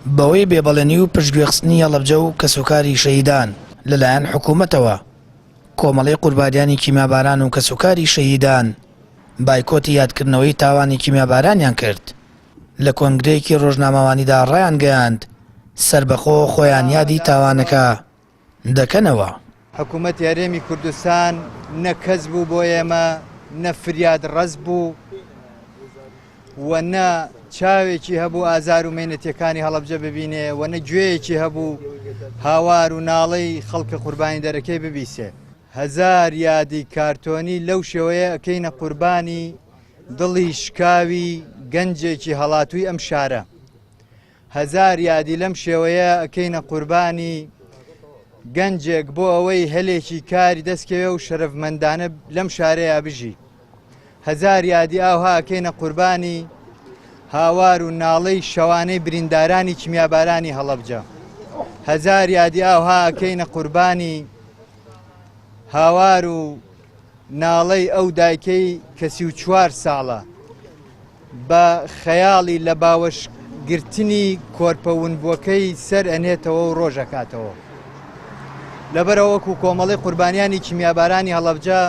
بەهۆی بێبەڵێنی و پشتگوێخستنی هەڵەبجە و کەسوکاری شەهیدان لەلایەن حکوومەتەوە، کۆمەڵەی قوربانیانی کیمیاباران و کەسوکاری شەهیدان بایکۆتی یادکردنەوەی تاوانی کیمیابارانیان کرد. لە کۆنگرەیەکی ڕۆژنامەوانیدا ڕایانگەیاند، سەربەخۆ خۆیان یادی تاوانەکە دەکەنەوە. حکوومەتی هەرێمی کوردستان نە کەس بوو بۆ ئێمە، نە فریاد ڕەس بوو و نە چاوێکی هەبوو ئازار و مەینەتیەکانی هەڵەبجە ببینێ و نە گوێیەکی هەبوو هاوار و ناڵەی خەڵکە قوربانی دەرەکەی ببیسێ. هەزار یادی کارتۆنی لەو شێوەیە ئەکەینە قوربانی دڵی شکاوی گەنجێکی هەڵاتووی ئەم شارە. هەزار یادی لەم شێوەیە ئەکەینە قوربانی گەنجێک بۆ ئەوەی هەلێکی کاری دەستکەوێ و شەرەفمەندانە لەم شارەیە بژی. هەزار یادی ئاوها ئەکەینە قوربانی هاوار و ناڵەی شەوانەی بریندارانی کیمیابارانی هەڵەبجە. هەزار یادی ئاوها ئەکەینە قوربانی هاوار و ناڵەی ئەو دایکەی کە 34 ساڵە بە خەیاڵی لە باوەش گرتنی کۆرپە ونبووەکەی سەر ئەنێتەوە و ڕۆژ ئەکاتەوە. لەبەرئەوە وەکو کۆمەڵەی قوربانیانی کیمیابارانی هەڵەبجە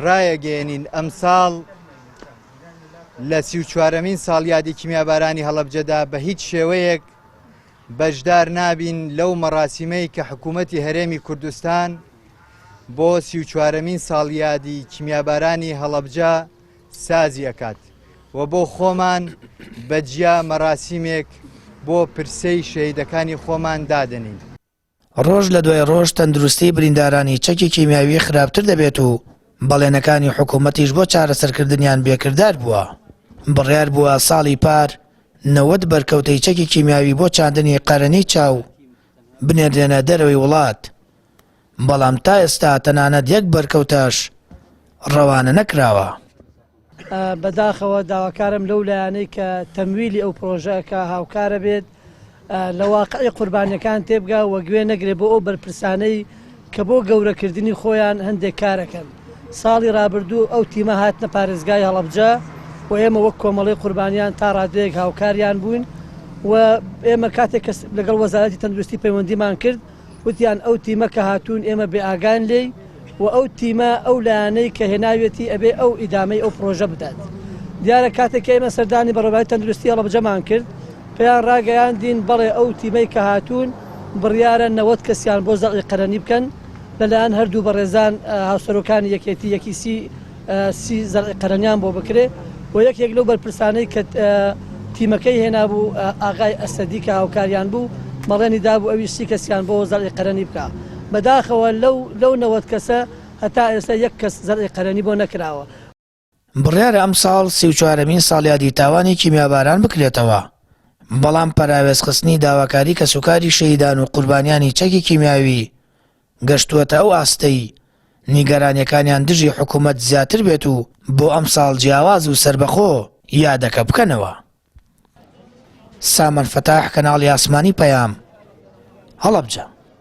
ڕایەگەیەنین ئەمساڵ لە 34مین ساڵیادی کیمیابارانی هەڵەبجەدا بە هیچ شێوەیەک بەشدار نابین لەو مەراسیمەی کە حکوومەتی هەرێمی کوردستان بۆ 34مین ساڵیادی کیمیابارانی هەڵەبجە سازی ئەکات و بۆ خۆمان بە جیا مەراسیمێک بۆ پرسەی شەهیدەکانی خۆمان دادەنین. ڕۆژ لە دوای ڕۆژ تەندروستی بریندارانی چەکی کیمیاوی خراپتر دەبێت و بەڵێنەکانی حکوومەتیش بۆ چارەسەرکردنیان بێکردار بووە. بڕیار بووە ساڵی پار 90 بەرکەوتەی چەکی کیمیاوی بۆ چاندنی قەرەنی چاو بنێردرێنە دەرەوەی وڵات، بەڵام تا ئێستا تەنانەت یەک بەرکەوتەش ڕەوانە نەکراوە. بەداخەوە داواکارم لەو لایەنەی کە تەمویلی ئەو پرۆژە کە هاوکارە بێت لە واقعی قوربانیەکان تێبگا و گوێ نەگرێ بۆ ئەو بەرپرسانەی کە بۆ گەورەکردنی خۆیان هەندێک کارەکەن ساڵی رابردوو ئەو تیمە هاتنە پارێزگای هەڵەبجە و ئێمە وەک کۆمەڵەی قوربانیان تا رادەیەک هاوکاریان بووین و ئێمە کاتێک کە لەگەڵ وەزارەتی تەندروستی پەیوەندیمان کرد وتیان ئەو تیمە کە هاتوون ئێمە بێ ئاگاین لێی و ئەو تیمە ئەو لایەنەی کە هێناویەتی ئەبێ ئەو ئیدامەی ئەو پرۆژە بدات. دیارە کاتێک کە ئێمە سەردانی بەڕێوەبەرایەتی تەندروستی هەڵەبجەمان کرد پێیان ڕاگەیاندین بەڵێ ئەو تیمەی کە هاتوون بڕیارە 90 کەسیان بۆ زەرعی قەرەنی بکەن لەلایەن هەردوو بەڕێزان هاوسەرۆکانی یەکێتی یەکی سی سی زەرعی قەرەنیان بۆ بکرێ و یەکێک لەو بەرپرسانەی کە تیمەکەی هێنابوو ئاغای ئەسەدی کە هاوکاریان بوو بەڵێنی دابوو ئەویش سی کەسیان بۆ زەرعی قەرەنی بکا بەداخەوە لەو لەو 90 کەسە هەتا ئێستا یەک کەس زەرعی قەرەنی بۆ نەکراوە. بڕیارە ئەمساڵ 34مین ساڵیادی تاوانی کیمیاباران بکرێتەوە، بەڵام پەراوێزخستنی داواکاری کەسوکاری شەهیدان و قوربانیانی چەکی کیمیاوی گەشتووەتە ئەو ئاستەی نیگەرانیەکانیان دژی حکومەت زیاتر بێت و بۆ ئەمساڵ جیاواز و سەربەخۆ یادەکە بکەنەوە. سامان فەتاح کەناڵی ئاسمانی پەیام، هەڵەبجە.